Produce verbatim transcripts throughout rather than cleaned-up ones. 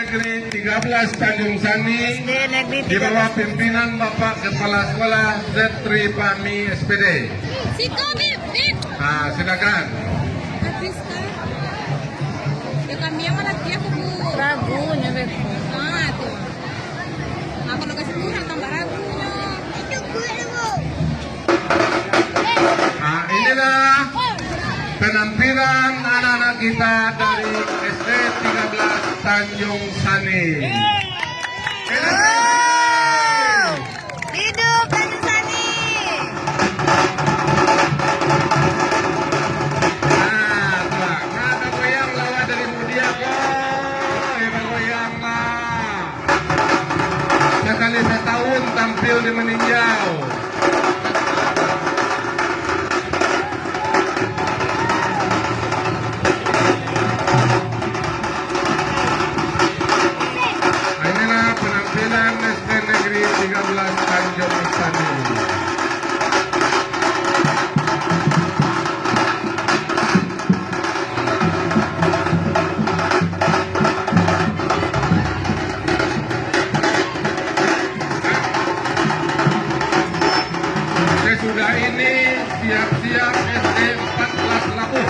Negeri tiga belas Tanjung Sani, di bawah pimpinan Bapak Kepala Sekolah Zetri Fahmi, S P D. Siko, Bib, Bib. Ah, silakan. Habis, kan? Ya, kami yang mana dia, Bu? Ragunyo, Bib. Ah, tu. Nah, kalau kasih kurang, tambah ragunyo. Nah, inilah penampilan anak-anak kita dari S D tiga belas Tanjung Sani. Hidup Tanjung Sani! Nah, tuh, nah, bagoyang lah dari mudia, boy. Bagoyang lah. Sakali satahun tampil di Maninjau. Inilah penampilan S D Negeri tiga belas Tanjung Sari. Sesudah ini, siap-siap S D empat belas Labuh.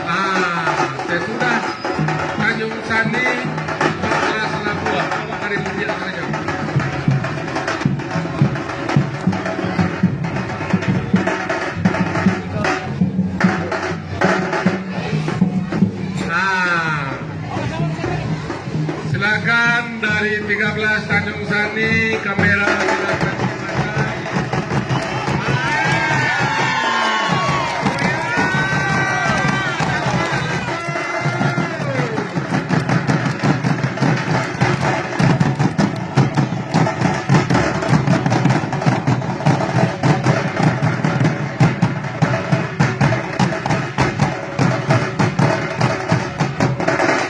Ah, sesudah Tanjung Sani, empat belas Labuh, awak dari Mudiak sajo. Nah, silakan dari tiga belas Tanjung Sani, kamera silakan dipasang.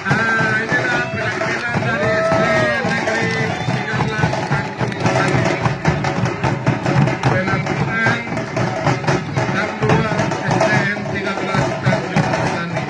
Ah, inilah penampilan dari S D Negeri tiga belas Tanjung Sari. Penampilan dan dua S D N tiga belas Tanjung Sari.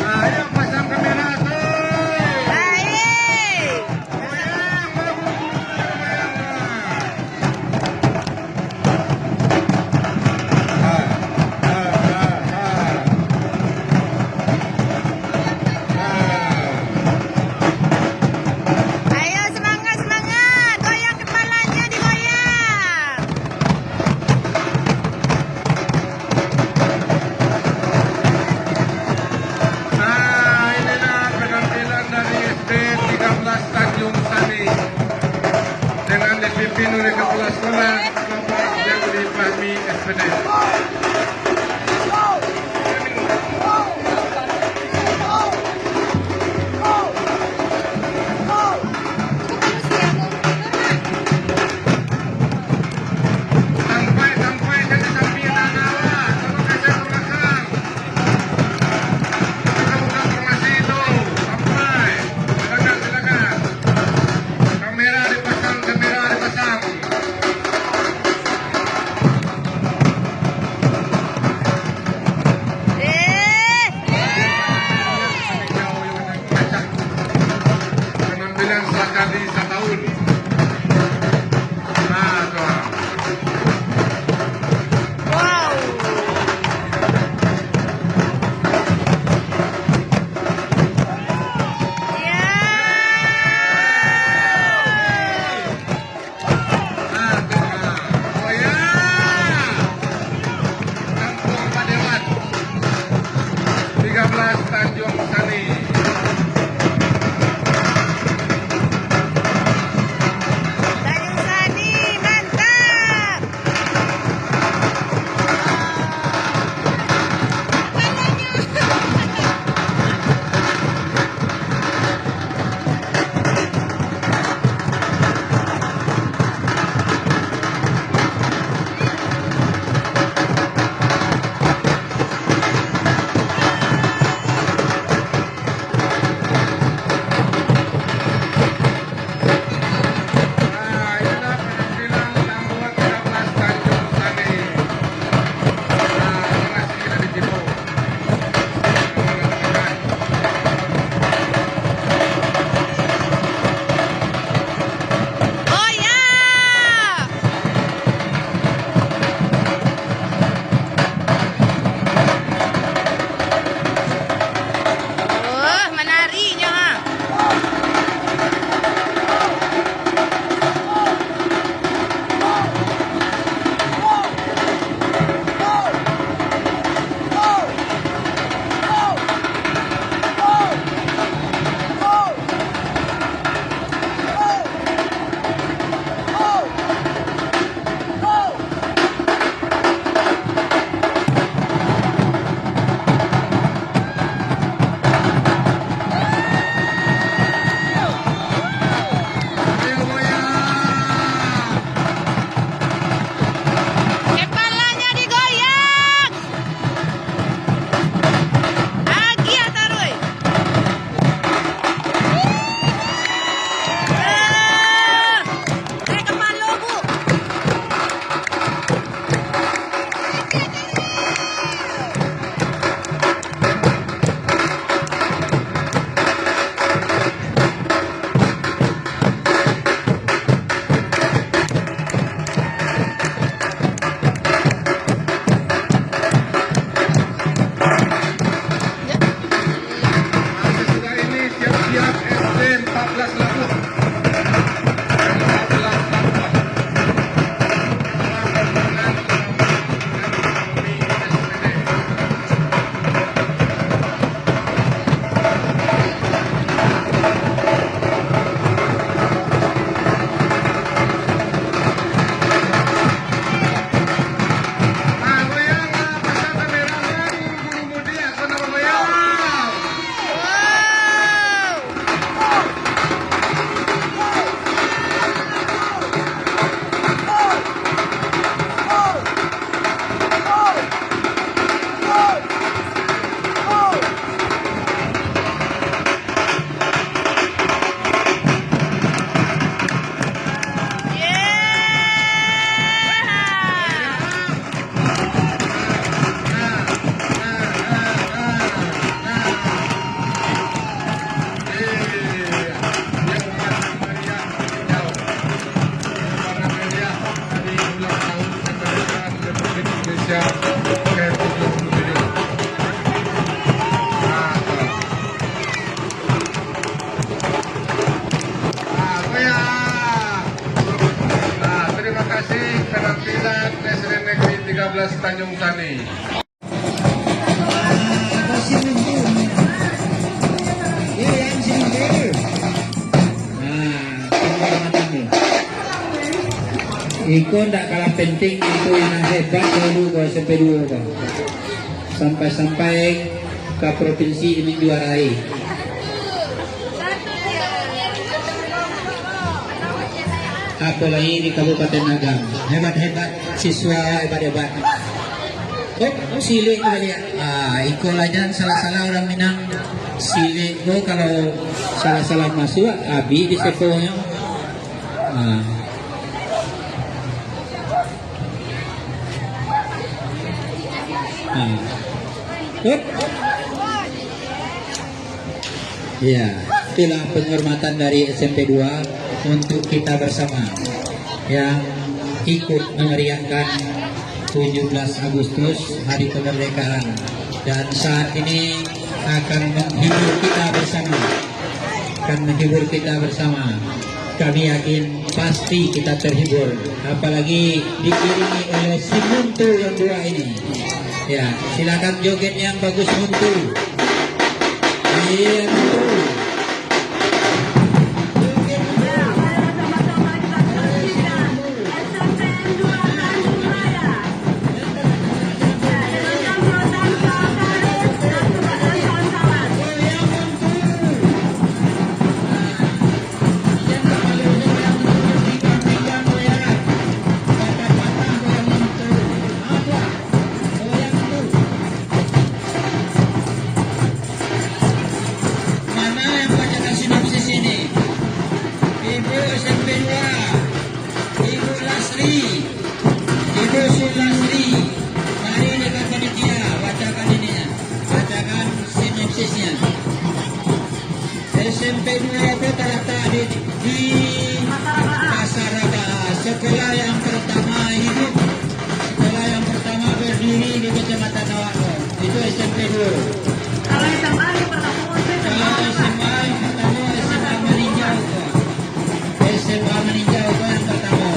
Ayo pasang kamera tu. Goyang, bagus, goyang. Ayo, semangat, semangat. Goyang kepalanya, digoyang. Nah, inilah penampilan dari S D tiga belas Tanjung Sari dengan dipimpin oleh Kepala Sekolah, Bapak Jafri Fahmi, S P D. Sampai, sampai, jadi sampai, nah, nah, nah, tolong kasih ke belakang. Buka, buka formasi itu. Sampai. Silakan, silakan. Kamera dipasang, kamera dipasang. Eh. Penampilan sakali satahun. Nah, tu. Wow. Ya. Nah, tu, nah. Oh, ya. Kampung Padewan. Tiga belas Tanjung Sari. Tanjung Sari, mantap. Iko ndak kalah penting, itu yang hebat dulu ko S M P dua ko. Sampai-sampai ka provinsi ini juarai. Apalagi di Kabupaten Agam. Hebat-hebat siswa, hebat-hebat. Oh, silek ko liek. Ah, iko lah jan salah-salah urang Minang. Silek ko kalau salah-salah masuak, abih di seponyo. Ah. Ah. Hup. Ya, itulah penghormatan dari S M P dua untuk kita bersama yang ikut memeriahkan tujuh belas Agustus, Hari Kemerdekaan. Dan saat ini akan menghibur kita bersama. Akan menghibur kita bersama. Kami yakin pasti kita terhibur. Apalagi diiringi oleh si Muntu yang dua ini. Ya, silakan joget yang bagus, Muntu. Iya, Muntu. Mana yang bacakan sinopsis ini? Ibu S M P dua, Ibu Lasri, Ibu Sulasri, mari dengan panitia, bacakan ini, bacakan sinopsisnya. S M P dua itu terletak di, di Pasar Rabah, sekolah yang pertama hidup, sekolah yang pertama berdiri di Kecamatan Awak. Itu S M P dua. Kalau S M A yang pertama, S M A. Kalau S M A yang pertama, S M A Maninjau tu. S M A Maninjau tu yang pertama.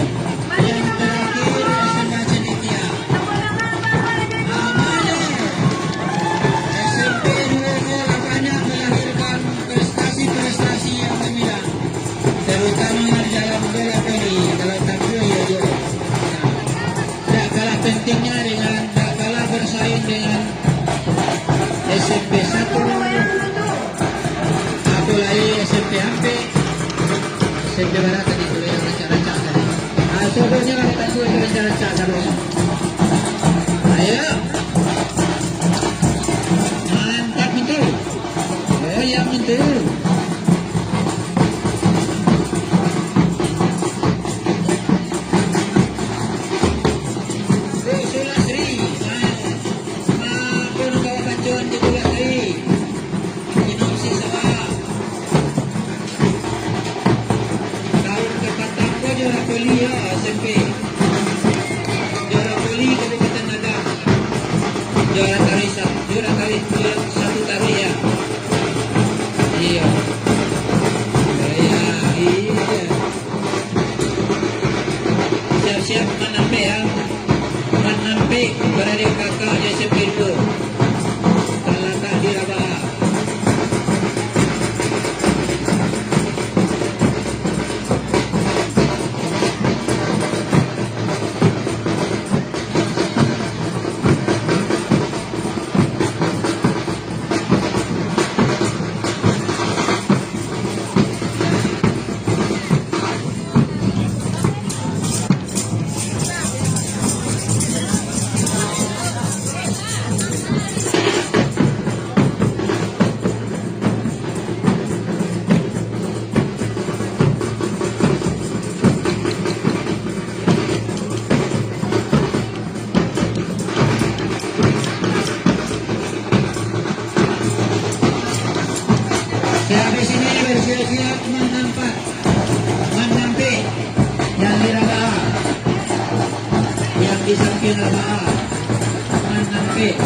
Yang terakhir, S M A Cendekia. Namanya, S M P dua tu lah banyak melahirkan prestasi-prestasi yang gemilang, terutama di dalam bola voli, kalau tampil ya juara. Nah, tak kalah pentingnya dengan, tak kalah bersaing dengan S M P satu, apalagi S M P Ampek, S M P Barat tadi tu yang rancak-rancak tadi. Ah, sodonya kalau tak suka rancak-rancak sodonya. Ayo. Mantap itu. Oh, yang itu. Oh, Sulasri. Ah, ah, pun kawan pacuan di Sulasri. Sinopsis awak. Tahun kapatang ko juara voli yo, S M P. Juara voli Kabupaten Agam. Juara taruih sa-, juara taruih, juara satu taruih yo. Iyo. Iyo, iyo. Siap-siap manampek, ah. Manampek baradiak kakak di S M P dua. Talatak di Rabah. Sehabis ini bersiap-siap menampak, manampek yang di Rabah, yang di samping Rabah, manampek.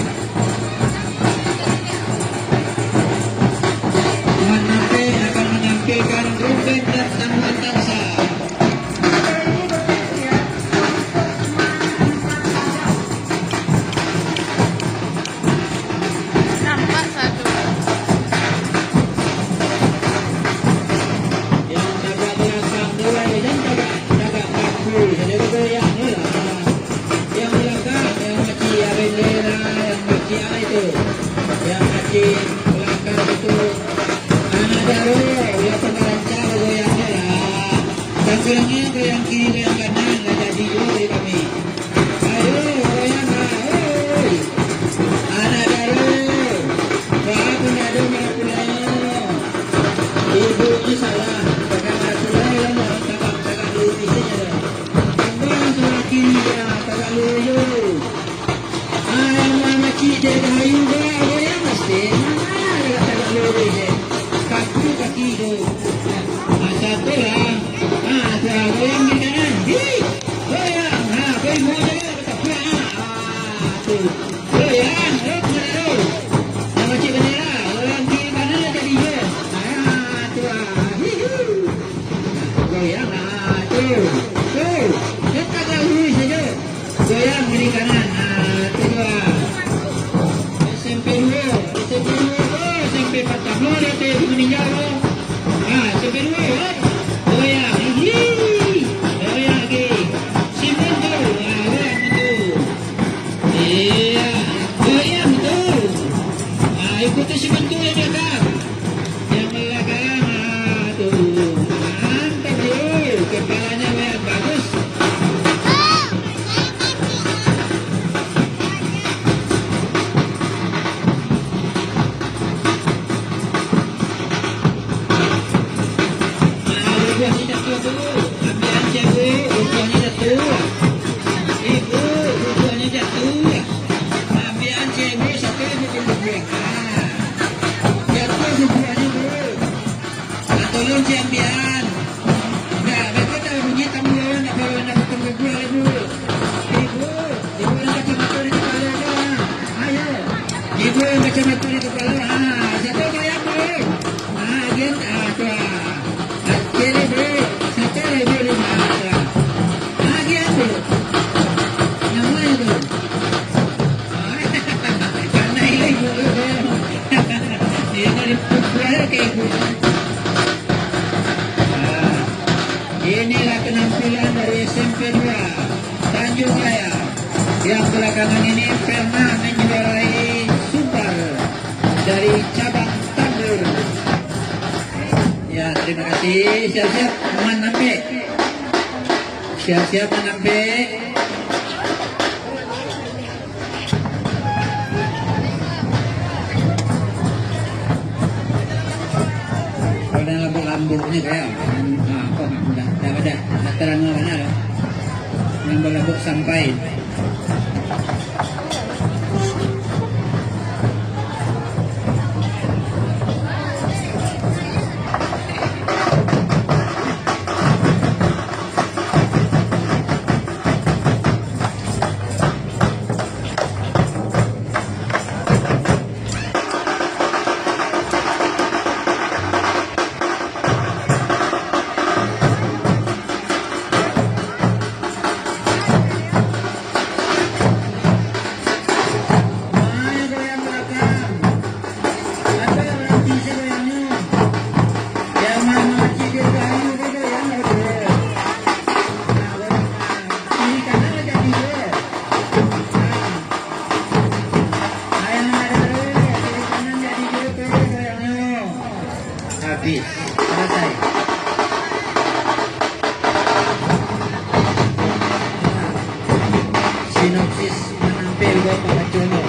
Manampek akan menampilkan ruben dan tamuan dansa. Nampak satu. Yang tagak balakang dulu, yang tagak, tagak kaku, jadi betul ya. Belakang tu. Anak daro, yo tambah rancak goyangnyo lah. Tanggulangi goyang kiri, goyang kanan lah, jadi juo dek kami. Ayo, goyang lah, oi. Anak daro, wah, pun ado marapulai. Ibu ni salah, bukan marapulai lah, tabak tagak lurus sajo dah. Tambah sudah kiri, ya, tagak lurus. Ah, yang mamacik dek Dayu, dek, dek, yang mesti. Mana ada kata nak lurus, dek? Kaku kaki tu. Ah, satu lah. Ah, tu lah, goyang di kanan. Hii! Goyang. Ah, goyang, goyang, goyang. Ah, tu. Goyang, oh, kemana tu? Yang macik bendera. Goyang kiri kanan lah jadi, yo. Ah, tu lah. Hihi. Goyang lah, tu. Tu. Dia tagak lurus sajo. Goyang kiri kanan. Ah, tu lah. S M P dua, S M P dua tu, S M P pertama dia tu, dia meninggal tu. Ah, S M P dua, eh. Goyang. Ih. Goyang lagi. Simon tu. Ah, goyang tu. Iya. Goyang tu. Ah, ikuti Simon tu yang belakang. Yang belakang, aduh, mantap, bro. Kepalanya lihat, bagus. Ah, bubuahnyo jatuah tu. Ambiak ancek, Bu. Bubuahnyo jatuah. Ibu, bubuahnyo jatuah. Ambiak ancek, Bu. Satu ibu pun bubuah. Ah. Jatuah bubuahnyo, Bu. Ah, tolong cek ambian. Nah, beko tahu bunyi tamu lawan, nak bawa nak potong bubuah lah, Bu. Ibu, ibu yang kacamata di kepala tu, ah. Ayo. Ibu yang kacamata di kepala, ah. Siapa goyang, Bu? Ah, agian, ah, tu, ah. Ah, kiri, Bu. Siapa ibu ni, ah, tu, ah. Ah, agian, Bu. Nama itu? Ah, kanai lah ibu tu. Dia dari bubuah ke ibu. Nah, inilah penampilan dari S M P dua Tanjung Raya yang belakangan ini pernah menjuarai Sumbar dari cabang Tambun. Ya, terima kasih. Siap-siap manampek. Siap-siap manampek. Kalau lambuak-lambuak ni kayak, ah, apa nak mudah? Dah ada, dah terang mana dah. Lambuak-lambuak sampai. Habis. Selesai. Sinopsis manampil buat pambaconyo.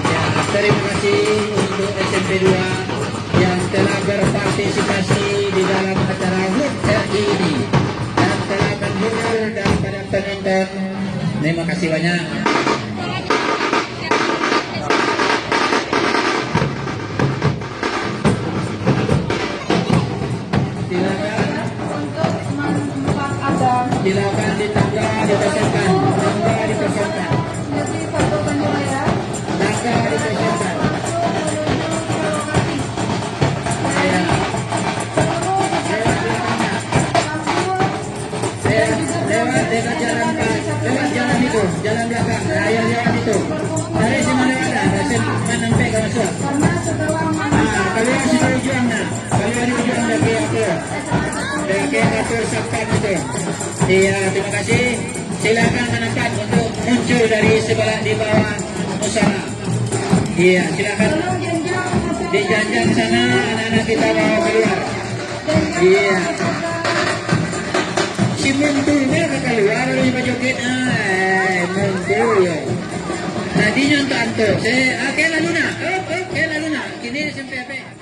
Ya, terima kasih untuk S M P dua yang telah berpartisipasi di dalam acara HUT R I ini dan telah menghibur daripada penonton. Terima kasih banyak. Silakan. Silakan di tangga dikosongkan. Tangga dikosongkan. Tangga dikosongkan. Ya. Lewat belakangnya. Lewat, lewat, lewat jalan, lewat jalan itu, jalan belakang. Nah, ya, lewat itu. Dari sini lewat dah, dari sini sampai ke masuk. Ah, kalau yang sini ujuang nah, kalau yang ujuang dari apa? Dari apa sapat itu? Iya, terima kasih. Silakan menempat untuk muncul dari sebelah di bawah musala. Iya, silakan. Di janjang sana, anak-anak kita bawa keluar. Iya. Si Muntul dia ka kaluar dari bajoget. Ah, eh, Muntul yo. Tadinyo antok-antok. Se-, ah, oke, lalu nak. Oh, oke, lalu nak. Kini S M P apa?